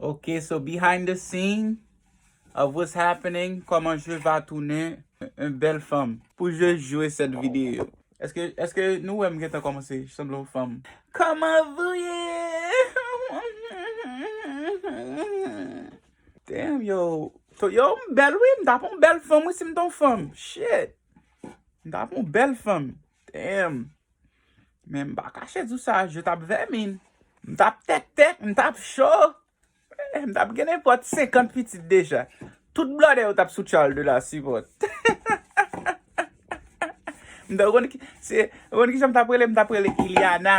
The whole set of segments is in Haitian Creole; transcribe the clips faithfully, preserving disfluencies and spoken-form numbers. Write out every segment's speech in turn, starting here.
Ok, so behind the scene of what's happening, kòman je va tounen yon bèl fanm pou je jwe sèt videyo. Èske, èske nou wè m gentan kòmanse sanble yon fanm? Kòman vou ye? Damn, yo. To-, yo, m bèl wi, m t ap yon bèl fanm wi si m t yon fanm. Shit. M t ap yon bèl fanm. Damn. Men m pa kache di w sa, je t ap vèmin. M t ap tèktèk, m t ap cho. Eh, m t ap gen nenpòt senkant pitit deja. Tout blòdè yo t ap sou Charles de la Supporte. M t ap konn ki, se, ou konn kijan m t ap rele? M t ap rele Iliana.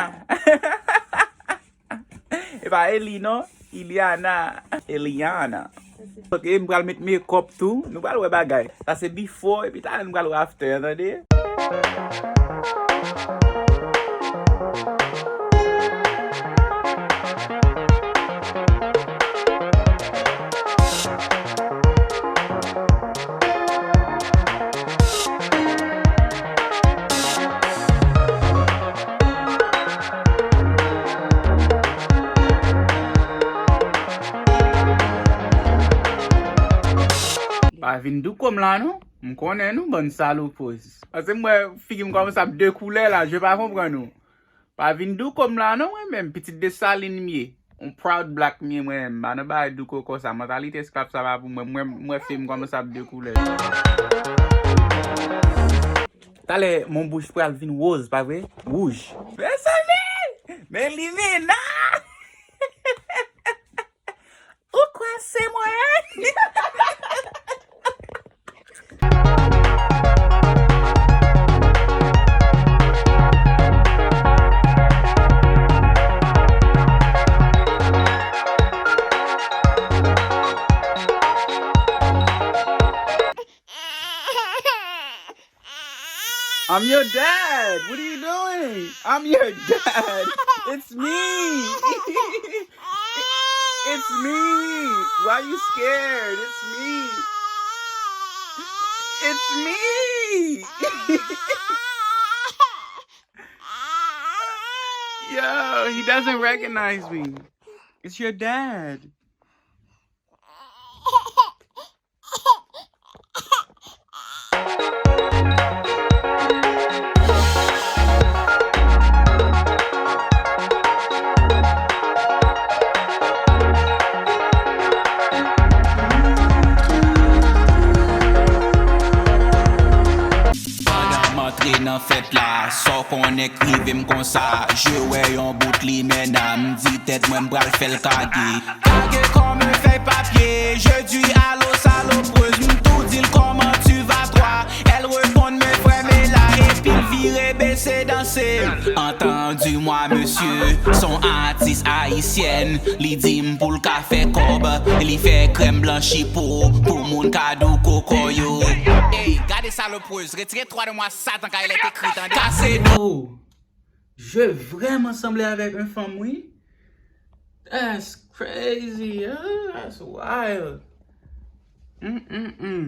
E pa Eli non, Iliana. Eliana. Ok, m pral met makeup tou. Nou pral wè bagay. Sa se before, epi talè nou pral wè after, tande? Pa vin douko m la non. M konnen nou bann salopoz. Paske m wè figi m kòmanse ap de koulè la, je pa konprann nou. Pa vin douko m la non, mwen menm, pitit Desalin m ye. On proud black m ye mwen menm. M pa nan bagay douko konsa. Mantalite esklav sa pa pou mwen. Mwen, mwen figi m kòmanse ap de koulè. Talè, mon bouch pral vin woz, pa vre? Wouj. Mezanmi! Men limena! Ou kwè se mwen? I'm your dad. What are you doing? I'm your dad. It's me. It's me. Why you scared? It's me. It's me. Yo, he doesn't recognize me. It's your dad. Pandan m antre nan fèt la, sa w konnen k rive m konsa. Je wè yon bout limena, m di tèt mwen m pral fè l kage. Kage kòm fèy papye, je di alo salopreuse, m tou di l comment tu vas toi. Elle répond, mais frère, mais là, epi l vire bese danse. Entendez-moi, monsieur, s on atis ayisyèn, li di m pou l ka fè kòb, li fè krèm blanchi po, pou moun ka douko kò yo. Ey, gade salopreuse, retire twa de mwa satan kay lè te kri, tande. Kase do. Oh. Je vrèman sanble avèk yon fanm, wi. That's crazy. Ah, that's wild. Mm, mm, mm.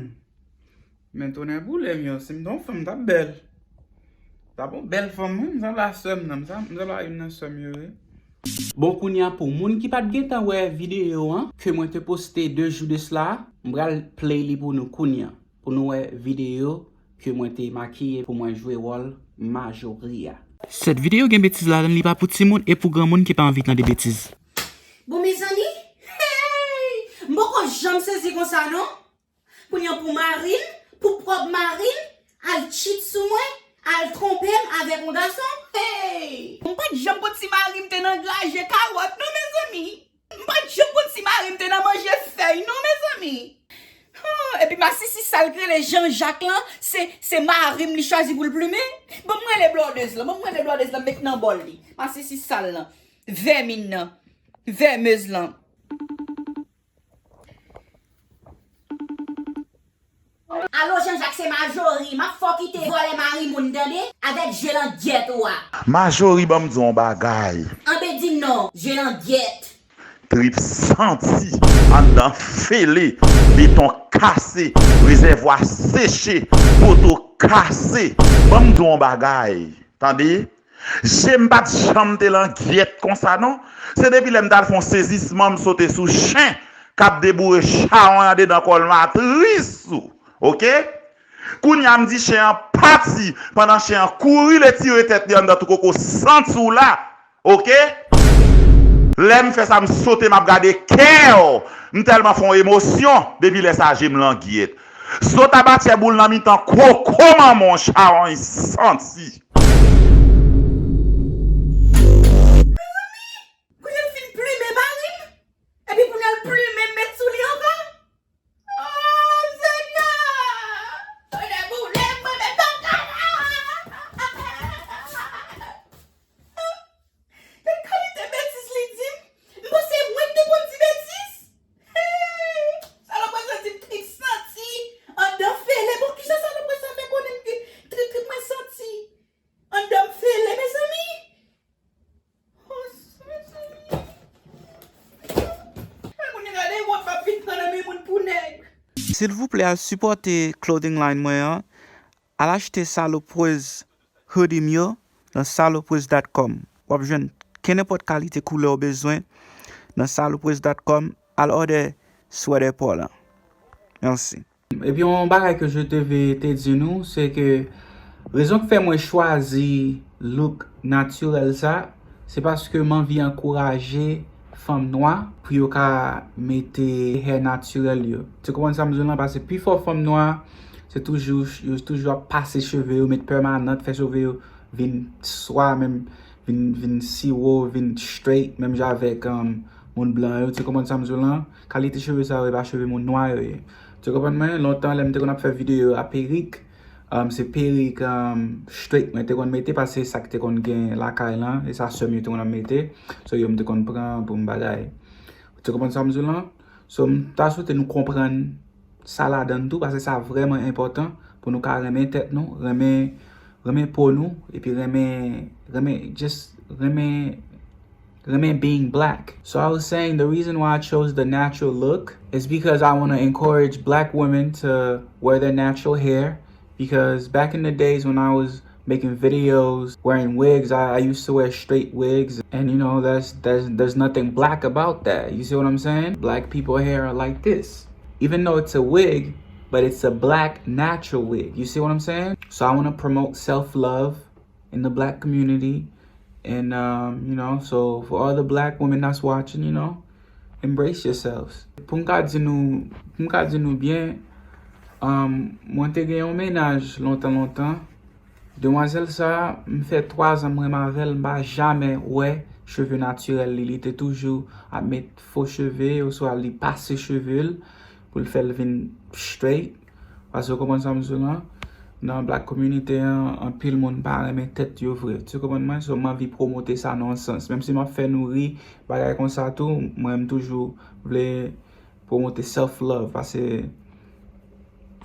Men tonnè boule m yo, si m t on fanm, m t ap bèl. M t ap on bèl fanm, wi. M sanble a sè m nan, m sa-, m sanble a youn nan sè m yo, wi. Bon, kounye a, pou moun ki pa t gentan wè videyo an, ke mwen te poste de jou de sila, m pral play li pou nou kounye a. Pou nou wè videyo ke mwen te makiye pou mwen jwe wòl Majori a. Sèt videyo gen betiz ladan l, li pa pou timoun e pou granmoun ki pa anvi tande betiz. Bon, mezanmi, hey! M poko janm sezi konsa, non. Kounye a pou mari m, pou pwòp mari m, al cheat sou mwen, al twonpe m avèk yon gason. Hey! M pa t janm konn si mari m te nan graje kawòt, non, mezanmi. M pa t janm konn si mari m te nan manje fèy non, mezanmi. Oh, epi masisi sa l k rele Jean Jacques lan, se, se mari m li chwazi pou l plimen. Ban m rele blòdèz lan, ban m rele blòdèz lan, met nan bòl li. Masisi sal lan, vèmin nan, vèmez lan. Alo, Jean Jacques, se Majori. M ap fè w kite vòlè mari moun, tande? Avèk je langyèt ou a. Majori, ban m di w yon bagay. Anben di m non, je langyèt. Trip santi, anndan fele, beton kase, rezèvwa seche, poto kase. Ban m di w yon bagay, tande? Je m pa t janm te langyèt konsa non. Se depi lè m t al fè yon sezisman m sote sou chen k ap deboure chawony andedan kò l matris ou. Oke? Kounye a m di chen an pati pandan chen an kouri l etire tèt li anndan twou koko santi w la. Oke? Lè m fè sa m sote m ap gade kè w. M tèlman fè yon emosyon depi lè sa je m langyèt. Zot ap atchè boul nan mitan koko manman w chawony santi. Kounye a l fin plimen mari m, epi kounye a l plimen m met sou li ankò. Oh, Senyè! Fè boule mwen, men papa! Kèl kalite betiz li di m? M panse mwen m te konn di betiz? Hey! Salopre sa di m trip santi anndan fele. Bon, kijan salopre sa fè konnen m ke trip, trip mwen santi anndan m fele, mezanmi? Oh, mezanmi. Kounye a gade wont m ap vin pran nan men moun pou nèg. Silvouplè, al sipòte clothing line mwen an. Al achte saloprez hoodie m yo nan saloprez dot com. W ap jwenn kenenpòt kalite koulè w bezwen nan saloprez dot com. Al òdè swètè pa w lan. Mèsi. Epi yon bagay ke je devais te di nou, se ke rezon k fè mwen chwazi look natirèl sa, se paske m anvi ankouraje fanm nwa pou yo ka mete hair natirèl yo. Ou te konprann sa m di w lan? Paske pifò fanm nwa, se toujou, yo toujou ap pase cheve yo, met pèmanant, fè cheve yo vin swa menm, vin, vin siwo, vin straight, menm jan avèk, um, moun blan yo. Ou te konprann sa m di w lan? Kalite cheve sa yo, e pa cheve moun nwa yo ye. Ou te konprann mwen? Lontan, lè m te konn ap fè videyo a perik, um, se perik, um, straight mwen te konn mete, paske se sa k te konn gen lakay lan, e sa sè m yo te konn ap mete. So, yo m te konn pran pou m bagay. Ou te konprann sa m di w lan? So, m ta swete nou konprann sa ladan l tou, paske sa vrèman enpòtan pou nou ka renmen tèt nou, renmen, renmen po nou, epi renmen, renmen, just renmen, renmen being black. So I was saying the reason why I chose the natural look is because I want to encourage black women to wear their natural hair, because back in the days when I was making videos wearing wigs, I, I used to wear straight wigs, and you know, that's, that's, there's nothing black about that. You see what I'm saying? Black people hair are like this. Even though it's a wig, but it's a black natural wig. You see what I'm saying? So I want to promote self-love in the black community. And, um, you know, so for all the black women that's watching, you know, embrace yourselves. Pou m ka di nou, pou m ka di nou byen, um, mwen te gen yon mennaj lontan, lontan. Demwazèl sa, m fè twa zan m renmen avè l, m pa jamè wè cheve natirèl li. Li te toujou ap met fo cheve, oswa li pase cheve l pou l fè l vin straight. Paske w konprann sa m di w lan, nan black community an, anpil moun pa renmen tèt yo vre. Ou konprann mwen? So, m anvi pwomote sa nan yon sans. Menm si m ap fè nou ri, bagay konsa tou, mwen m toujou vle pwomote self love, paske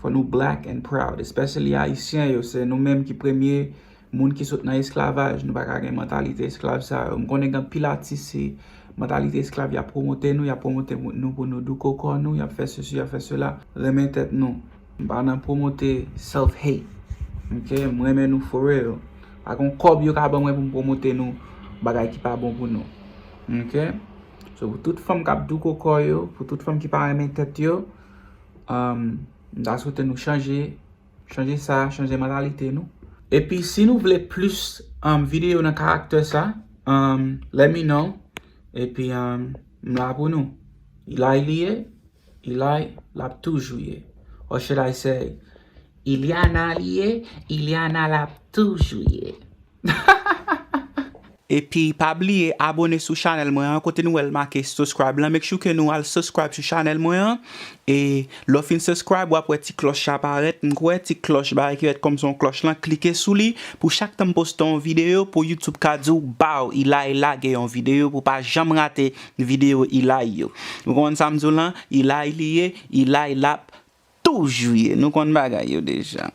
fò nou black and proud, especially Ayisyen yo, se nou menm ki premye moun ki sot nan esklavaj, nou pa ka gen mantalite esklav sa yo. M konnen gen anpil atis, se mantalite esklav y ap pwomote nou, y ap pwomote nou pou nou douko kò nou, y ap fè sesi, y ap fè sela. Renmen tèt nou. M pa nan pwomote self hate. Ok? M renmen nou for real. Pa gon kòb yo ka ban mwen pou m pwomote nou bagay ki pa bon pou nou. Ok? So, pou tout fanm k ap douko kò yo, pou tout fanm ki pa renmen tèt yo, um, m ta swete nou chanje, chanje sa, chanje mantalite nou. Epi, si nou vle plis, um, videyo nan karaktè sa, um, let me know. Epi, um, m la pou nou. Ilay li ye, Ilay l ap toujou ye. Or should I say, Ilyana li ye, Ilyana l ap toujou ye. Epi, pa bliye abòne sou chanèl mwen an, kote nou wè l make subscribe lan. Make sure ke nou al subscribe sou chanèl mwen an. E lè w fin subscribe, w ap wè ti klòch la parèt. M kwè ti klòch bagay ki rèt kòm se yon klòch lan, klike sou li pou chak tan m poste yon videyo, pou YouTube ka di w, baw, Ilay lage yon videyo, pou w pa janm rate videyo Ilay yo. Ou konprann sa m di w lan? Ilay li ye, Ilay l ap toujou ye. Nou konn bagay yo deja.